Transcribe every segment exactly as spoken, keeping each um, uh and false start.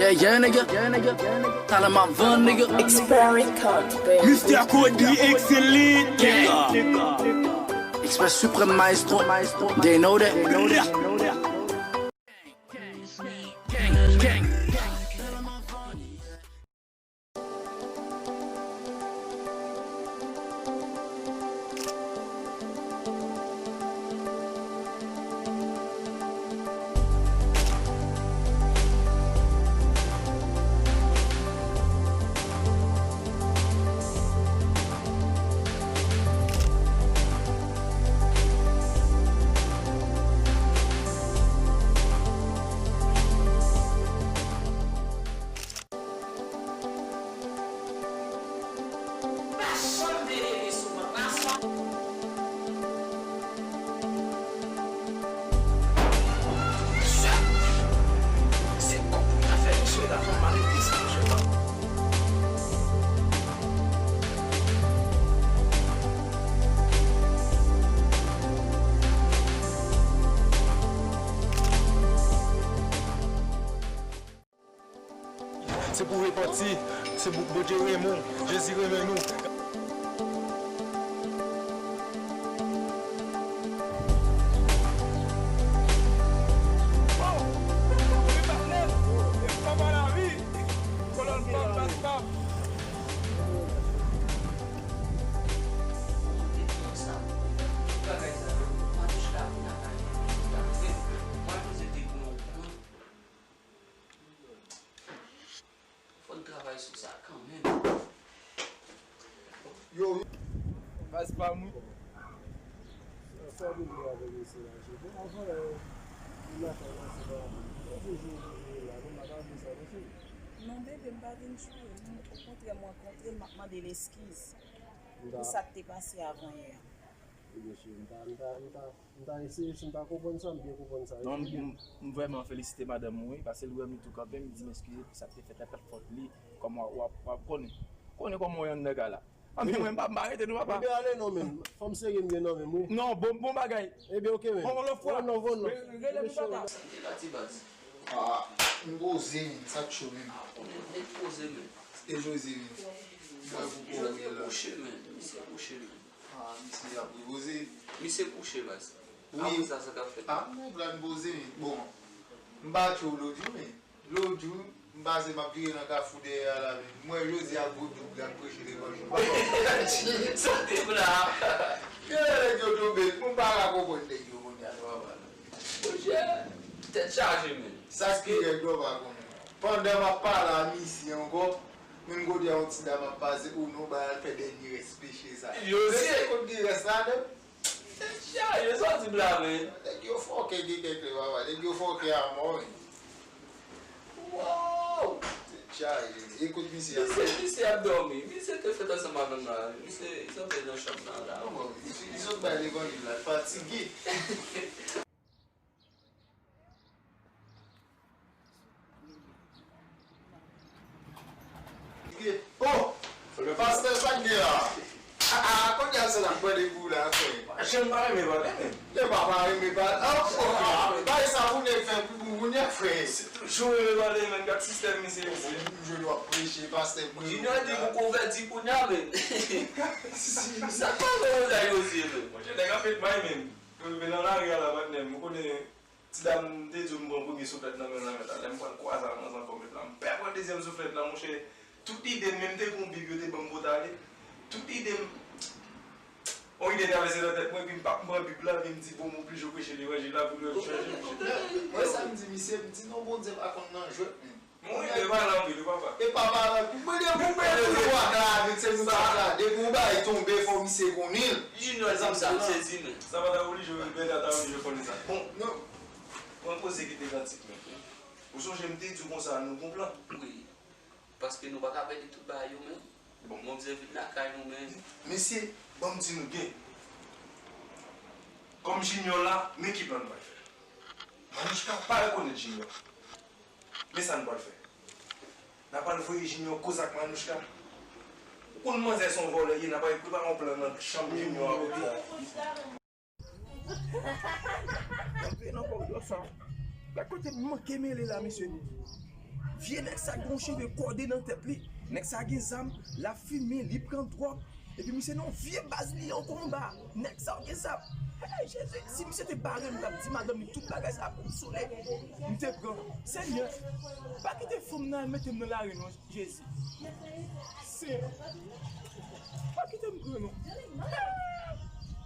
Yeah, yeah, nigga. Talent m ap vann, nigga. Expert Record, baby. Mister Cody, excellent, nigga. Expert Supreme Maestro. They know that. Pa chanm veye li sou mwen, pa chanm. Se kòb pou ta fè misye la, fò m arete sa, mesye. Se pou repanti, se pou Bondye renmen w, Jezi renmen nou. Fò n travay sou sa kanmenm. Yo, wi. Baz pa m, wi. Sa, sa w vle avèk mesye la, je. Bon, avan, euh, li lakay la, se pa, se jou li la, non, m pa vle sa, non, cheri. Non, bebe, m pa vin joure, non. Okontrè, m rankontre l, m ap mande l eskiz pou sa k te pase avan yè a. Ebyen, cheri, m ta, m ta, m ta M ta eseye, si m pa konprann sa, m byen konprann sa. Non, m, m, m vrèman felisite madanm ou, wi, paske l wè m, li tou kanpe, m di m eskize pou sa k te fèt la, pa t fòt li, kòman w ap, w ap konnen. Konnen kòman w ye anndan kay la. Anben, mwen, m pa, m pa rete non, papa. Ebyen, ale non, men. Fò m serye m gen nan men m, wi. Non, bon, bon bagay. Ebyen, oke, men. Bon, lòt fwa. Bon, non, bon, non. Re-, rele m, papa. Santi la, ti baz. Ah, m poze, men. Sa k cho, men. Ah, konnen nèt poze, men. E Jose, men. Mwen pou kò wi la. Jose kouche, men. Misye kouche, men. Ah, misye ap repoze. Misye kouche, baz. Wi. Apre sa, sa k ap fèt? Ah, nèg la n poze, men. Bon, m pa tchwe w lòt jou, men lòt jou, m pase, m ap vire nan kafou dèyè a la, men m wè Jose ak gwo doub la k preche levanjil. Sa te bla. Kilè nèg yo tonbe? Mwen pa ka konprann nèg yo kounye a, non, papa. Monchè, tèt chaje, men. Sa ki règ la, w pa konnen. Pandan m ap pale a misye ankò, menm kote a yon ti dam ap pase, o non, bay al fè dènye rès peche sa. Yo, se se kote gen rès la, non? Tèt chaje, sa w di m la, men. Nèg yo fòkè gen kèk lè, papa. Nèg yo fòkè a mò, men. Wow! Tèt chaje. Ekout misye ap... Misye, misye ap dòmi. Misye te fèt ansanm avè m la. Misye, li sòti nan chanm nan la. Kòman? Li, li sot bay levanjil la. L fatige. Oh! Pastè, sa k gen la? Ah, ah, kounye a se la k pran depi w la, frè. Chen pa renmen pale, men. Yo pa, pa renmen pale. Ah, oh, ah, bay sa pou nèg fè pou, pou kounye a, frè. Se toujou renmen pale, men. Gad sistèm misye, mesye. M jwenn w ap preche, pastè, mwen. Junior di pou konvèti kounye a, men. Sa pa nan wozay yo zye, men. Monchè, nèg ap fèt may, men. Yo rive nan lari a la, patnè m. Ou konnen, ti dam te di w m pran premye souflèt nan men l la, mèt la. Lè m pran kwaze a nan zan kò mèt la, m pè pran dezyèm souflèt la, monchè. Tout ide m, menm te gen yon bib yo te ban m pou w t ale. Tout ide m, yon ide travèse nan tèt mwen, epi m pa, m pran bib la, epi m di, bon, m oblije preche levanjil la pou lè m chanje, monchè. Mwen, sa m di misye, m di, non, Bondye pa konn nan jwèt, men. Mwen, li pale anpil, wi, papa. E pa pale anpil. Mwen, depi w mete w ata avèk se moun sa la, depi w bay tonbe, fò misye konnen l. Junior di m sa, m sezi, men. Sa pa ta oblije, Bèda ta oblije konnen sa. Bon, non. Mwen poze kite kantik, men. Ou sonje m te di w konsa, nou gon plan? Wi. Paske nou pa ka pèdi tout bagay yo, men. Bon. Mwen bezwen vin lakay nou, men. Mesye, ban m di nou byen. Kòm Junior la, men ki plan nou pral fè. Manouchka pa rekonèt Junior. Men sa n pral fè. N a pral voye Junior koz ak Manouchka. Ou konn manzè se yon vòlè ye, n a pral prepare yon plan nan chanm Junior a kote a. Antre nan kòridò sa. Gad kote m manke mele la, mesye. Vye nèg sa gen yon cheve kòde nan tèt li. Nèg sa gen zam, l ap fimen, li pran dwòg. Epi misye nan yon vye baz li an konba. Nèg sa gen zam. Hey, Jezi, si misye te bare m, m t ap di madanm li tout bagay sa pou m soule. M te pran. Senyè, pa kite fanm nan al mete m nan lari non, Jezi. Se, pa kite m pran non.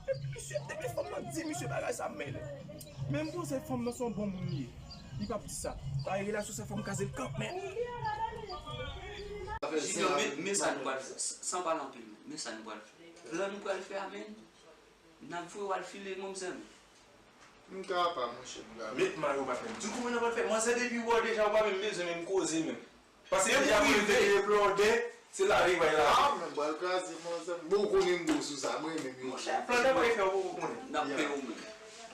Epi misye, depi fanm nan di misye bagay sa, m mele. Men m panse fanm nan se yon bon moun li ye. Li p ap di sa. Paske relasyon sa fò m kaze l kanmenm. Junior, men, men sa nou pral fè. San pale anpil, men, men sa nou pral fè. Plan nou pral fè a, men, n ap voye w al file, manmzèl. M ka pa, monchè, m ka pa. Met mayo, patnè. Di w kouman n ap fè. Manzè, depi w wè deja, w pa menm bezwen menm koze menm. Paske deja pou rive deplòde, se lari bay lari. Ah, men m pral kraze manzè. Bon, ou konnen m gwo sou sa, mwen menm yo. Monchè, plan nan bay fè ou poko konnen. N ap peye ou menm.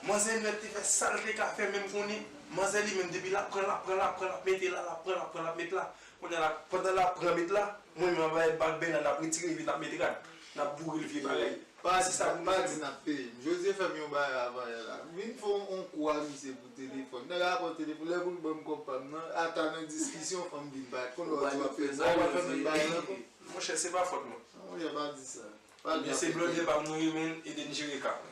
Manzè nèt te fè sa l te ka fè menm konnen. Manzè li menm depi l ap pran, l ap pran, l ap pran, l ap mete la, l ap pran, l ap pran, l ap met la. Kounye a la, pandan l ap pran met la, mwen menm avèk bak bèla n ap retire vye, n ap mete rad. N ap boure l vye bagay. Pa di sa, pa di n ap peye m. Jozye fè m yon bagay avan yè la. Vin fè yon kou a misye pou telefòn. Nèg la pran telefòn, lè pou l ban m kòb pa m nan, ata nan diskisyon, fò m vin parèt. Konn lè w di w ap peye m, w ap fè menm bagay la ankò. Monchè, se pa fòt mwen. Monchè, pa di sa. Ebyen, se blòdè pa m nou ye, men ede n jere ka mwen.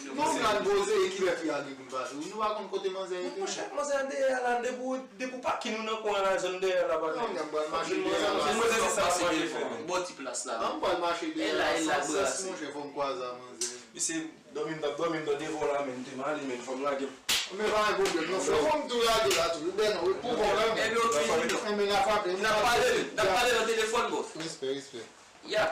Non, m nan poze, e kilè fi a gen pou l pase? Nou pa konn kote manzè ye. Monchè, manzè an dèyè la, depi w, depi w pa kin ou nan kwen an la, zòn dèyè la, pa gen. Non, m pral mache dèyè la. Manzè se sa l ap mache fè, men. Bò ti plas la. An, m pral mache dèyè la, san sès, monchè, fò m kwaze a manzè. Misye dòmi, m t ap dòmi, m t ap devò la, men, m te mal, men, fò m lage. Men pa gen pwoblèm, non, frè, fò m tou lage la, tou. Ou byen, non, pou pwoblèm. Ebyen, ok, Junior. N ap pale, n ap pale nan telefòn, bro. Respè, respè. Ya.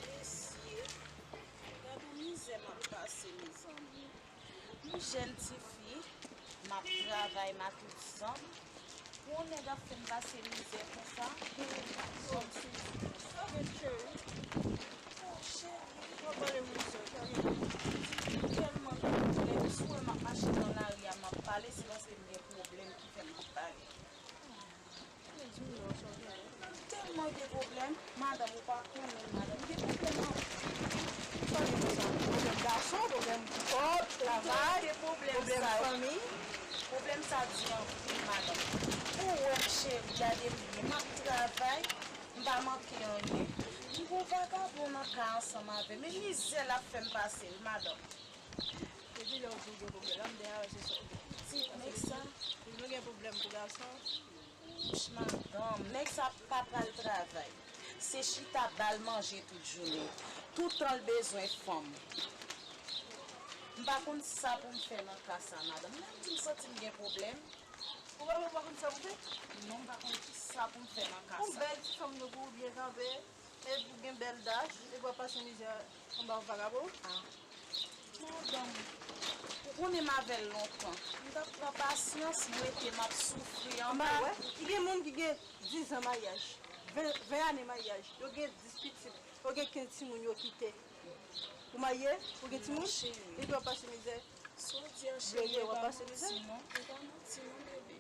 Mesye, gad yon mizè m ap pase, mezanmi. M jèn tifi, m ap travay matouzan. Pou yon nèg ap fè m pase mizè konsa, he, m sezi. Sa gen, cheri? Oh, cheri. Mwen pale moun sa, sa gen. M tèlman gen pwoblèm. Si w wè m ap mache nan lari a, m ap pale, se paske m gen pwoblèm ki fè m ap pale. Di m non, sa w gen. M tèlman gen pwoblèm. Madanm, ou pa konnen, madanm, m gen pwoblèm anpil. Sa gen konsa? Pwoblèm gason, pwoblèm kòb, travay, pwoblèm fanmi. Pwoblèm sa di anpil, madanm. Ou wè m, cheri, gade m byen. M ap travay, m pa manke anyen. M gon vagabon nan kay ansanm avè m. Men mizè l ap fè m pase, wi, madanm. Depi lè w di w gen pwoblèm, m dèyè a, se sa w gen. Ti nèg sa. Depi nou gen pwoblèm pou gason. Wouch, madanm, nèg sa pa pral travay. Se chita ba l manje tout jounen. Tout tan l bezwen fanm. M pa konn sa pou m fè nan ka sa, madanm. Lè m di m santi m gen pwoblèm. Ou pa, ou pa konn sa pou fè? Non, m pa konn kisa pou m fè nan ka sa. Yon bèl ti fanm nou pou w byen kanpe, epi w gen bèl dach, epi w ap pase mizè anba yon vagabon. Ah. Madanm, ou konnen m avè l lontan. M t ap pran pasyans, m rete, m ap soufri anba. Anba, wè. Gen moun ki gen diz an maryaj, ven, ven ane maryaj, yo gen dis pitit, yo gen kenz timoun yo kite. Ou marye, ou gen timoun, epi w ap pase mizè. Sa w di a, cheri, e pa manti non, e pa manti non, bebe.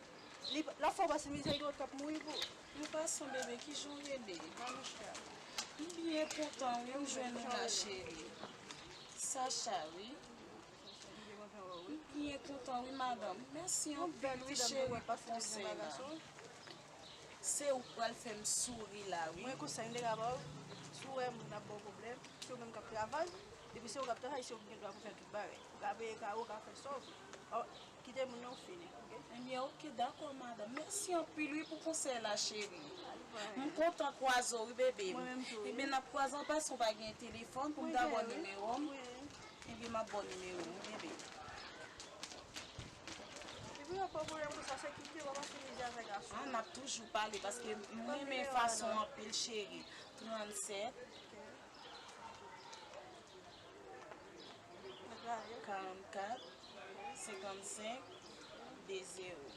Li, l ap fè w pase mizè, gen lòt k ap mouri pou ou. M pa san bebe, kijan w rele? Manouchka. M byen kontan, wi, m jwenn ou la, cheri. Sacha, wi. M byen kontan, wi, madanm. Mèsi anpil, wi, cheri, pou konsèy la. Se ou k pral fè m souri la, wi. Mwen, konsèy m te ka ba w, si w wè moun ap ba w pwoblèm, se ou menm k ap travay, depi se ou k ap travay, se ou ki gen dwa pou fè tout bagay. Ou ka peye kay ou, ou ka fè sa w vle. Ò, kite moun nan, ou fini, oke? Ebyen, oke, dakò, madanm. Mèsi anpil, wi, pou konsèy la, cheri. M kontan kwaze w, wi, bebe m. Mwen menm tou, wi. Ebyen, n ap kwaze, an pasan, ou pa gen telefòn pou m ta ba w nimewo m? Wi. Ebyen, m ap ba w nimewo m, wi, bebe. Epi w ap pran pwoblèm konsa, se kite w ap pase mizè avèk gason. Ah, n ap toujou pale, paske m renmen fason w anpil, cheri. Trannsèt, karannkat, senkannsenk, de zewo.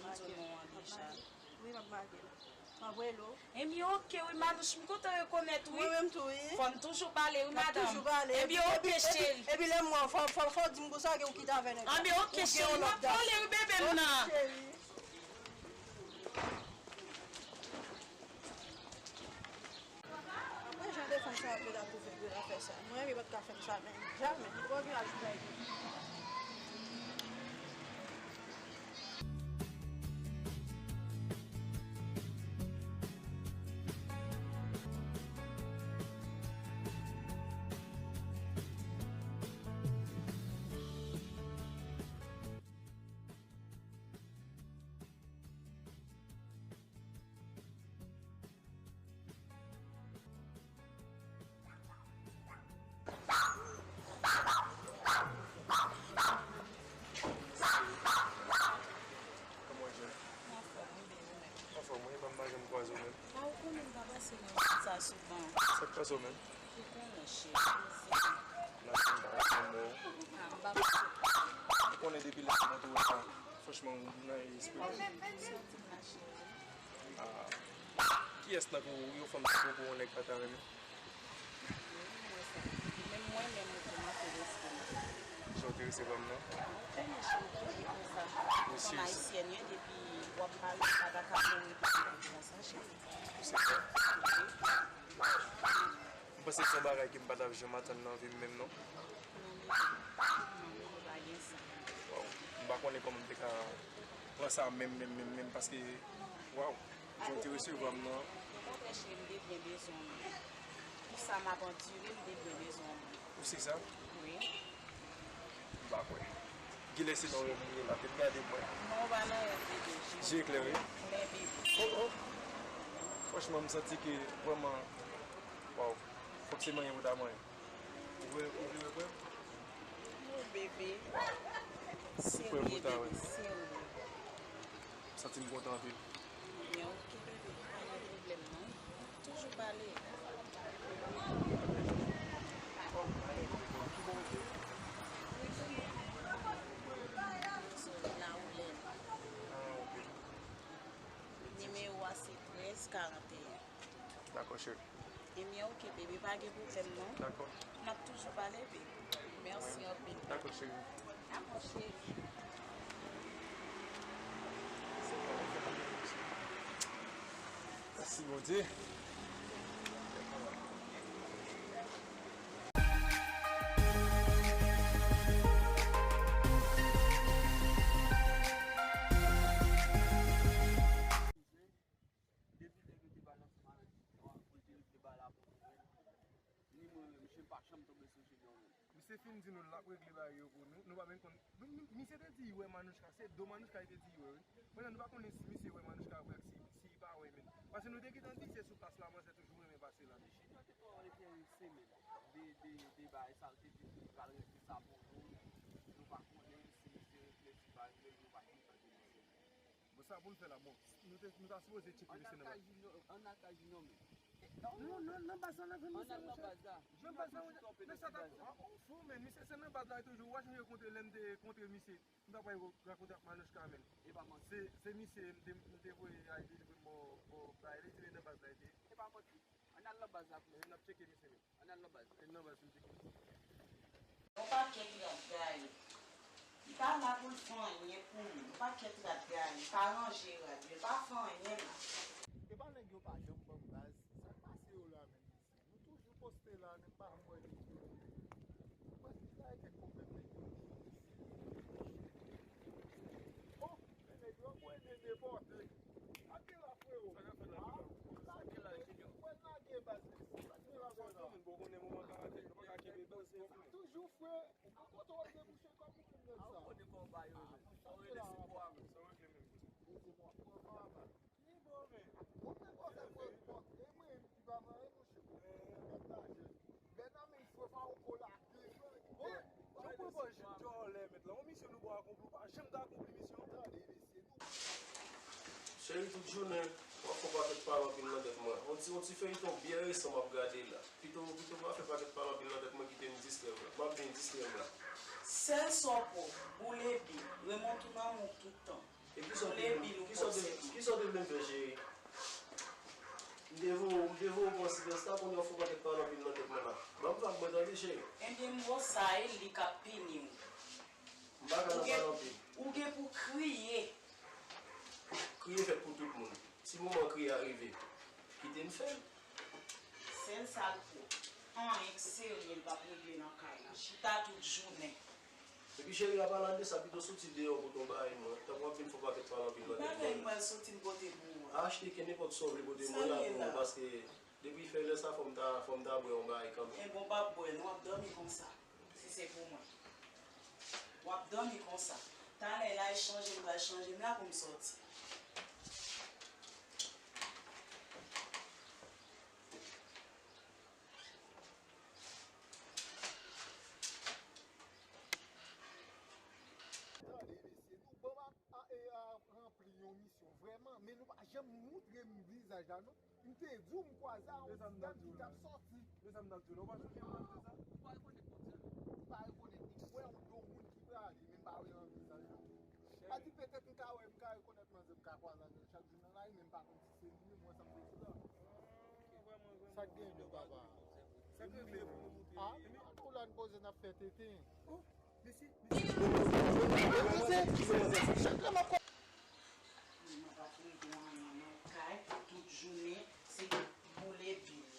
M di w non an deja. Wi, m ap make l. M ap rele w. Ebyen, oke, wi, Manouch, m kontan rekonèt, wi. Mwen menm tou, wi. Fò n toujou pale, wi, madanm. N ap toujou pale. Ebyen, oke, cheri. Epi lè m wè w, fò, fò, fò w di m konsa ke w kite avè nèg la. Ebyen, oke, cheri, m ap rele, wi, bebe m nan. Oke, cheri. Apre jan de fanm sa yo ta twouve pou yo ta fè sa. Mwen menm yo pa t ka fè m sa, men jamè. Mwen gen laj pou bagay. Kòman w ye? Anfòm, wi, bebe, ou menm? Anfòm, wi, ban m pa janm kwaze w menm. A, ou konnen m pa pase nan zòn sa souvan. Sa k pase w menm? Ou konnen, cheri, m zen. Nan zòn pa janm wè w. A, m pa pase. Ou konnen depi lè m rantre w la, franchman, m nan espri. Ou santi m la, cheri. Ah, kiyès nan kou yo fanm sa poko yon nèg pa ta renmen? Wi, mwen sa. Menm mwen menm, mwen kòmanse respe m. Jan w te resevwa m nan? Mwen konnen cheri toujou konsa. Fanm ayisyèn yo, depi w ap pale, pa ta ka mouri pou yo konsa, cheri. Ou se sa? Wi. M panse se yon bagay ke m pa t ap janm atann nan vi m menm, non. Non, bebe. Non, bebe, pa gen sa. Waw. M pa konnen kòman m te ka pran sa menm, menm, menm, menm, paske, waw, jan w te resevwa m nan. Okontrè, cheri, m te byen bezwen w. Pou sa m ap andire, m te byen bezwen w. Ou se sa? Wi. M pa kwè. Genlè se nan rèv mwen ye la, te gade mwen. Non, ou pa nan rèv, bebe, je. Je klè, wi. Klè, bebe. Oh, oh. Franchman, m santi ke vrèman, waw, fòk se manyen pou ta manyen. Ou vle, ou vle wè frè m? Non, bebe. Serye, bebe, serye. M santi m kontan anpil. Ebyen, oke, bebe, pa gen pwoblèm, non. Toujou pale. Sou la ou lè. Ah, ok. Nimewo a se trèz karanteyen. Dakò, cheri. Ebyen, oke, bebe, pa gen pwoblèm, non. Dakò. N ap toujou pale, bebe. Mèsi anpil. Dakò, cheri. Dakò, cheri. Mèsi, Bondye. Depi nèg yo te pale ansanm avèk Junior, pou l te rive ba la pou nou menm, ni mwen menm, je m pa janm tonbe sou Junior menm. Misye fin di nou l ap regle bagay yo pou nou, nou pa menm konn. Nou, nou, misye te di li wè Manouchka, se do Manouchka li te di li wè, wi. Kounye a nou pa konnen si misye wè Manouchka vre ak si, si li pa wè menm. Paske nou te gentan di se sou plas la manzè toujou renmen pase la. Junior te twò enterese menm de, de, de bagay sa, l te di li pral regle sa pou nou. Nou pa konnen si misye regle, si l pa regle, nou pa konn sa ki pase. Bon, sa pou n fè la, bon, nou te, nou ta sipoze tcheke misye nan baz. Ann al kay Junior, ann al kay Junior menm. Non, non, nan baz la, nan jwenn misye, monchè. Nan baz la, nan baz la, monchè. Men sa ta, ah, ou fou, men misye se nan baz la toujou. Ou pa sonje kontre lè m te kontre misye. M ta pral rakonte ak Manouchka, men. E pa manti. Se, se misye, m te, m te voye al delivre m bò, bò, bay, li di li nan baz la, li te. E pa manti. Ann al nan baz la pou. N ap tcheke misye menm. Ann al nan baz. Ann nan baz, m di konsa. Yon pakèt rat gaye. Li pa la pou l fè anyen pou nou. Yon pakèt rat gaye. Li pa ranje rad yo. Li pa fè anyen la. E pa nèg yo pa janm ban m gaz. Sa k pase yo la menm mesye? Nou toujou poste la, nèg pa janm wè nou. Mwen, ki gaye kèk pwoblèm nèg yo toujou mesye. Oh, men nèg yo ap wè de depòte. Sa k gen la, freo? Sa k ap fèt la, Junior? Sa k gen la, Junior? Mwen lage baz la isi. Sa k gen la, freo? Sa w konnen, bon, konnen moman karantèn, nou pa ka kenbe baz twòp, non. Toujou, frè. Ou konnen kote w ap debouche kòb ou menm nèg sa. A, ou konnen kòb ba yo menm. Sa w rele se pou a menm. Sa w regle menm, kouzen? Kouzen, bon, bon, bon, bon. Ni bon, men. Bon, men, bon, se bon, bon. E mwen, ki pa mwen, monchè. Mèt laje. Mèt nan men, frè, pa ou kolake. Bon, jan mwen bon, jan djòlè, mèt la. Yon misyon nou ba akonpli, ou pa janm ta akonpli misyon. Tande, mesye. Cheri, tout jounen, w ap fè yon pakèt pale anpil nan tèt mwen. Yon ti, yon ti feyton byen resan m ap gade la. Pito, pito pa fè pakèt pale anpil nan tèt mwen, kite m distrè m la. M ap byen distrè m la. Sèl sa w pòv, boule byen, renmen w tounen anmou tout tan. E kisa w te vle, kisa w te, kisa w te vle m fè, cheri? M te voye w, m te voye w pran Silvesta, kounye a w fè w pakèt pale anpil nan tèt mwen la. Ban m vag mwen tande, cheri. Ebyen, m bo sa e li k ap pini w. M pa ka nan pale anpil. Ou gen pou kriye. Kriye fèt pou tout moun. Si moman kriye a rive, kite m fè l. Sèl sa l pou. Anyen k serye l p ap regle nan kay la. Chita tout jounen. Epi cheri, a palan de sa, pito soti deyò pou ton bagay mwen. Tank w ap vin fè w pakèt pale anpil nan tèt mwen. Bagay mwen soti m pote pou ou a. Achte ke nenpòt sa w vle pote mwen la pou mwen, paske depi fè lè sa, fò m ta, fò m ta bwè yon bagay kanmenm. Enben, w p ap bwè l, w ap dòmi konsa. Si se pou mwen. W ap dòmi konsa. Talè la, e chanje m pral chanje m la pou m sòti. Tande, mesye, nou ban m ap a, e, a ranpli yon misyon, vrèman, men nou pa janm moutre m vizaj la, non. M te di w m kwaze a yon ti dam ki t ap sòti. Men sa m t ap di w la, ou pa sonje m t ap di w sa? Ou pa rekonèt Bondye menm? M pa rekonèt li. M wè yon do moun ki prale, men m pa wè nan vizaj la. Pa di petèt m ka wè, m ka rekonèt manzè, m ka kwaze avè l chak jou nan lari, men m pa konn si se li menm, ou wè sa m vle di la. Sa k gen menm, papa? Sa k regle pou nou moute? A, nou la n poze n ap fè tenten. Mesye, mesye. Mwen pa fouye anyen nan kay, tout jounen, se boule bil.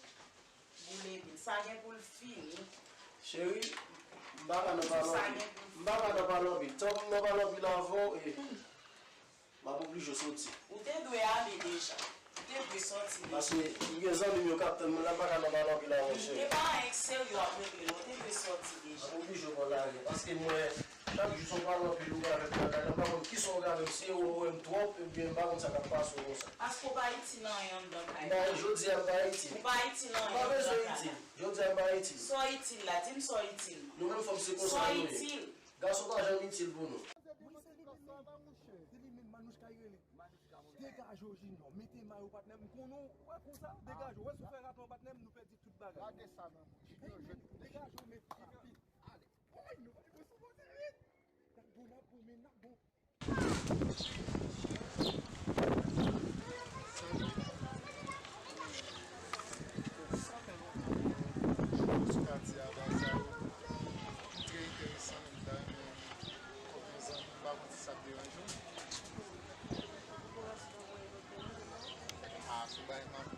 Boule bil. Sa gen pou l fini. Cheri, m pa ka nan pale anpil. M pa ka nan pale anpil. Tank m nan pale anpil avè w, e, m ap oblije soti. Ou te dwe ale deja. Ou te dwe sòti deja. Paske m gen zanmi m yo k ap tann mwen la, m pa ka nan pale anpil avè w, cheri. E pa anyen k serye w ap regle la, ou te dwe sòti deja. M ap oblije pran lari, paske mwen, chak jou se yon pale anpil ou gen avèk mwen lakay la, m pa konn kisa w gen avè m, si ou wè m twòp, ebyen, m pa konn sa k ap pase w konsa. Paske w pa itil anyen anndan kay la. Nan jodi a, m pa itil. Ou pa itil anyen anndan kay la. M pa bezwen itil. Jodi a, m pa itil. Sa w itil la, di m sa w itil non. Nou menm fanm, se konsa nou ye. Sa w itil. Gason pa janm itil pou nou. Mwen se li menm, se li menm Manouchka yo rele. Degaje w, Junior. Mete mayo, patnè m, m konnen w wè konsa. Degaje w. Wè si w fè raton, patnè m, nou pèdi tout bagay. Lage sa nan men Junior, jwenn. Degaje w, men vit, vit. Ale. Woy, nou pa t resevwa sa vit. N ap bon, n ap bon, men n ap bon. Sa fè lontan. Sou katye a, bagay sa yo trè enteresan, men m ta renmen kòm yon zanmi, m pa konn si sa ap deranje w. Ah, sou bagay m ap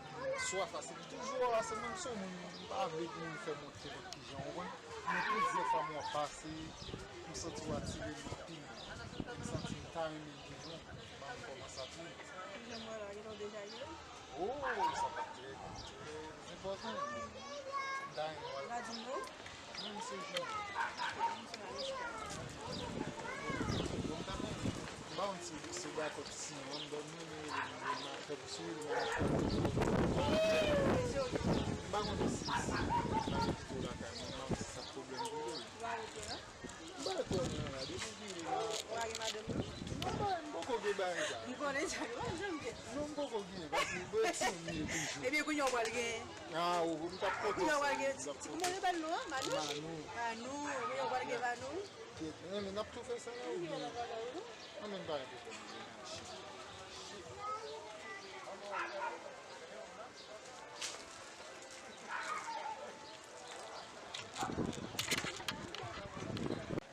swa fasil. Toujou a, se mwen, m se yon moun, m pa vle pou moun fè montre lòt kijan, ou konprann? Men plizyè fwa m wè w pase, m santi w atire m anpil. M santi m ta renmen vin wè w. Ban m kòman sa tou. Kijan m wè la, gentan w deja ye? Oh, sa t ap trè, trè enpòtan. M ta renmen w al. Ou pa di m non? Non, misye jwenn. Misye Manouchka. Bon, m ta renmen. M pa konn si se dakò ti siman m dòmi, men rele m, m ap fè pou sou li, m ap fè. M pa konn si, si, si, m pa konn si lakay mwen, m pa konn si sa pwoblèm pou li. Ou pa rete la? M pa rete anyen la, depi m vini la. Ou pa gen madanm non? Non, m pa, m poko gen bagay sa. M konnen sa, ou pa janm gen. Non, m poko gen, paske mwen timoun m ye toujou. Ebyen, kounye a w pral gen. Ah, ou, m t ap konte sou ou, m t ap konte. Kouman yo rele l non an? Manou? Manou. Manou, kounye a w pral gen Manou? Kèt, men n ap tou fè sa la, ou byen? Ann, men pa gen pwoblèm.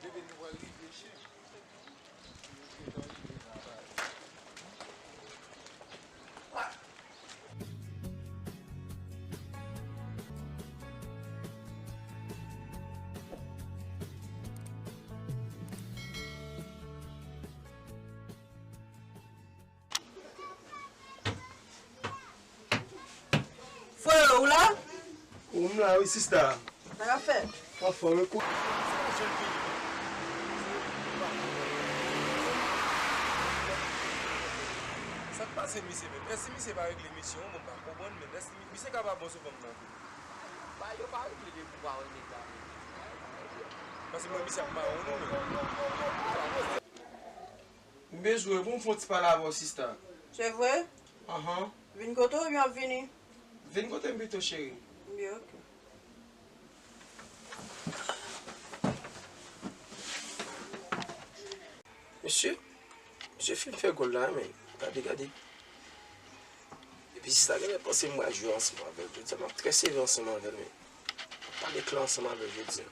Bebe, nou pral rive, cheri. Frero, ou la? Ou m la wi, sista. Sa k ap fèt? Anfòm, e kou. Sa k pase misye menm? Èske misye pa regle misyon an? Bon, m pa konprann menm. Èske mi-, misye ka pa bon sou fanm nan tou? Ba yo pa regle de pou pawòl nèg la menm. Paske mwen misye ap mawon nou menm. M bezwen w wi pou m fè yon ti pale avè w, sista. Se vre? Anhan. Vin kote w oubyen w ap vini? Vin kote m pito, cheri. Byen, oke. Mesye, Misye fin fè gòl la, men. Gade, gade. Epi sista genlè panse m pral jwe ansanm avè l jodi a. M ap trè sevè ansanm avè l, men. M ap pale klè ansanm avè l jodi a.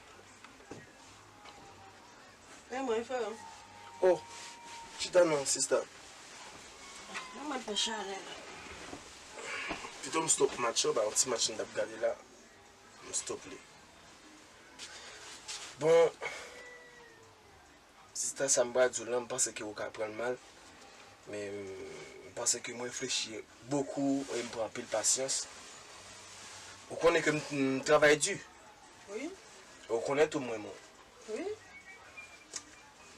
E mwen, frè m. Oh, chita non, sista. Mwen mwen fè chalè la. Pito m stop match yo, ba yon ti match m t ap gade la. M stop li. Bon, sista, sa m pral di w lan, m panse ke ou ka pran l mal. Men, m panse ke m reflechi bokou e m pran anpil pasyans. Ou konnen ke m, m travay di. Wi. Ou konnen tou m renmen w. Wi.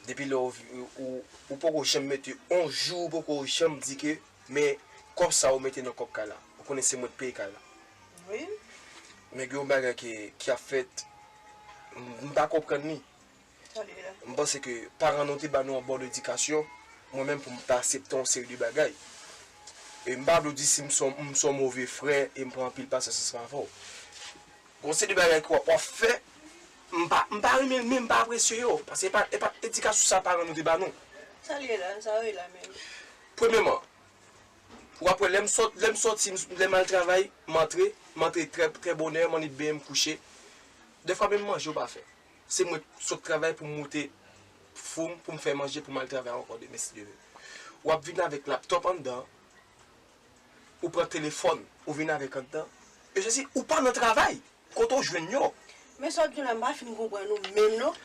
Depi lè ou, ou, ou, ou poko janm mete on jou, ou poko janm di ke, men kòb sa ou mete nan kòb kay la. Ou konnen se mwen k peye kay la. Wi. Men gen yon bagay ki, ki ap fèt, m, m pa konprann li. Sa li ye la? M panse ke paran nou te ba nou yon bon edikasyon, mwen menm pou m pa aksepte yon seri de bagay. E m pa vle w di si m se yon, m se yon move frè e m pran anpil pasyans ansanm avè w. Gon seri de bagay ke w ap, w ap fè, m pa, m pa renmen l, men m pa apresye yo. Paske e pa, e pa edikasyon sa paran nou te ba nou. Sa li ye la, sa yo ye la menm. Premyèman, w ap wè lè m sòt, lè m sòti, m, lè m al travay, m antre, m antre trè, trè bonè, m annik benyen, m kouche. Dèfwa menm manje w pa fè. Se mwen k sot travay pou m moute fou m, pou m fè manje, pou m al travay ankò demen si Dye vle. W ap vin avèk laptòp anndan, ou pran telefòn, ou vin avèk anndan. E sesi, ou pa nan travay. Kote w jwenn yo? Men sa w di la, m pa fin konprann ou menm non.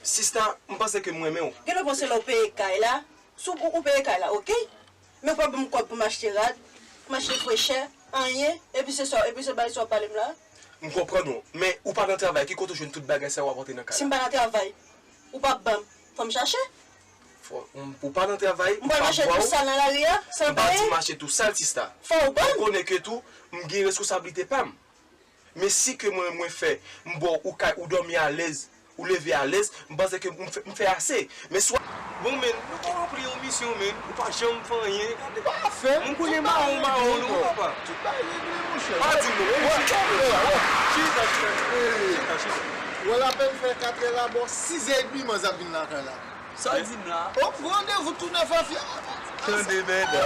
Sista, m panse ke m renmen w. Genlè w panse lè w peye kay la, si w, ou peye kay la, oke. Men w pa ban m kòb pou m achte rad, pou m achte frechè, anyen, epi se sa, epi se bagay sa w ap pale m la. M konprann ou, men ou pa nan travay, ki kote w jwenn tout bagay sa yo w ap antre nan kay la? Si m pa nan travay, ou p ap ban m, fò m chache. Fò, m, ou pa nan travay, ou pa bwa w. M pral mache tou sal nan lari a, san peye? M pa di mache tou sal, sista. Fò w ban m. Ou konnen ke tou, m gen responsablite pa m. Men si ke mwen, mwen fè, m ba w ou kay, ou dòmi alèz, ou leve alèz, m panse ke m fè, m fè ase. Men si w ap... Bon, men, nou pa ranpli yon misyon, men. Ou pa janm fè anyen. Gade. Pa fè. M konnen mawon, mawon, nou, papa. Tout bagay regle, monchè. Pa di m non. Chita, chita, chita. Chita, chita. Wè lapèn fè katrè la, bò sizè edmi manzè ap vin lakay la. Sa w di m la? O, randevou tou nèf a fyè. Tande, bèda.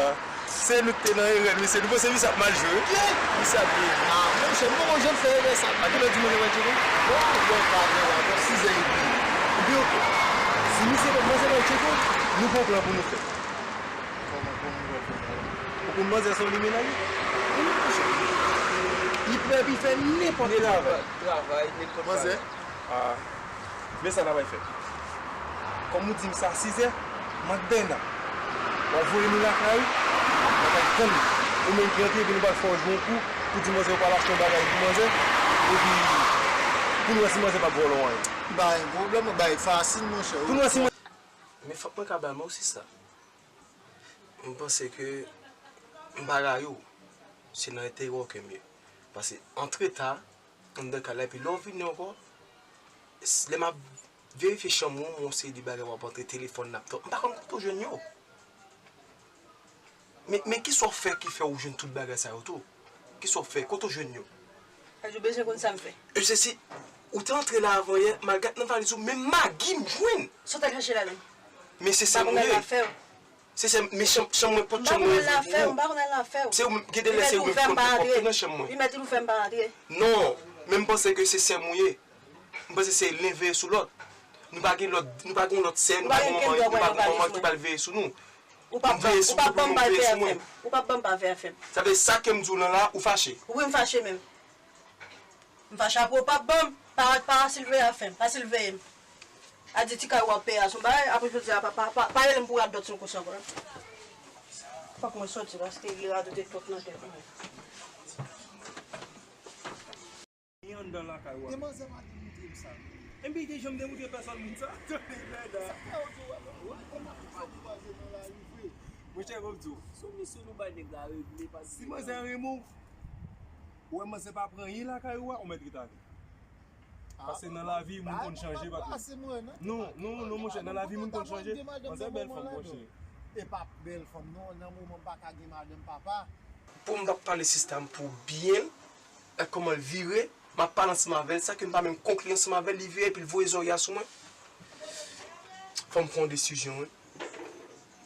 Se nou k te nan erè, mesye. Nou panse misye ap mal jwe, wi. Misye ap byen jwe. Ah, monchè, nou poko janm fè erè sa. A kilè w di manzè pral tcheke? Bon, bon, pa gen la, bon, sizè edmi. Ebyen, oke. Si misye, manzè pral tcheke, nou gon plan pou nou fè. Kòman, kòman nou pral fè sa la? Ou konn manzè se yon limenay? Wi, monchè. Li prè pou l fè nenpòt travay. Travay, nenpòt bagay. Manzè? Ah, men sa n a pral fè. Kòm ou di m sa sizè, Magdalena, w ap voye nou lakay ou, w ap al tann ou menm ki rantre, epi nou pral fè w jwe yon kou pou di manzè ou pral achte yon bagay pou manzè, epi pou nou wè si manzè p ap vòlè w anyen. Pa gen pwoblèm, bagay fasil, monchè. Pou nou wè si manzè... Men fòk mwen ka ba men w sista. M panse ke m pa rayi w. Se nan enterè w ke m ye. Paske antre ta, anndan kay la, epi lè w vini ankò, s-, lè m ap verifye chanm ou, m wè yon seri de bagay w ap antre, telefòn, laptòp, m pa konn kote w jwenn yo. Men, men kisa w fè ki fè w jwenn tout bagay sa yo tou? Kisa w fè? Kote w jwenn yo? Sa di w bezwen konn sa m fè. E sesi, ou te antre la avan yè, m al gad nan valiz ou, menm magi m jwenn. Sa w t al chache la menm? Men se sèm ou ye. Se sèm, men chanm, chanm mwen, pòt chanm mwen ouvri pou ou. M pa konn al nan afè w. Se ou menm, gen de lè se ou menm ki konn fè pòt nan chanm mwen. Li mèt di m fè m pa rantre. Non, men m panse ke se sèm ou ye. M panse se len veye sou lòt. Nou pa gen lòt, nou pa gen lòt sè, nou pa gen manman, nou pa gen manman ki pral veye sou nou. Ou p ap ban m pa veye afè m. Ou p ap ban m pa veye afè m. Sa vle sa ke m di w lan la, ou fache. Wi, m fache menm. M fache apre ou p ap ban m. Pa, pa fasil veye afè m. Fasil veye m. A di ti kay w ap peye a se yon bagay, apre jodi a pa, pa, pa, pa rele m pou radòt sou kous ankò. Fòk mwen soti paske li radote twòp nan tèt mwen. Vin anndan lakay ou a. Demanzè pa te moutre m sa. Epi li te janm te moutre pèsòn moun sa. Tande, bèda. Sa fè w di w wè, wè, wè, wè, wè, wè, Monchè, ban m di w, sou misyon nou bay nèg la regle, pa di... Si manzè renmen w, ou wè manzè pa pran anyen lakay ou a, ou mèt ret ale. Paske nan lavi, moun konn chanje, pa tou. Non, non, non, monchè, nan lavi, moun konn chanje. Manzè bèl fanm, monchè. E pa bèl fanm, non, nan moman m pa ka gen madanm papa. Pou m t ap pale sista m pou byen l, ak kòman l vire, m ap pale ansanm avè l, san ke m pa menm konkli ansanm avè l, li vire epi l voye zòrye a sou mwen. Fò m pran yon desizyon, wi.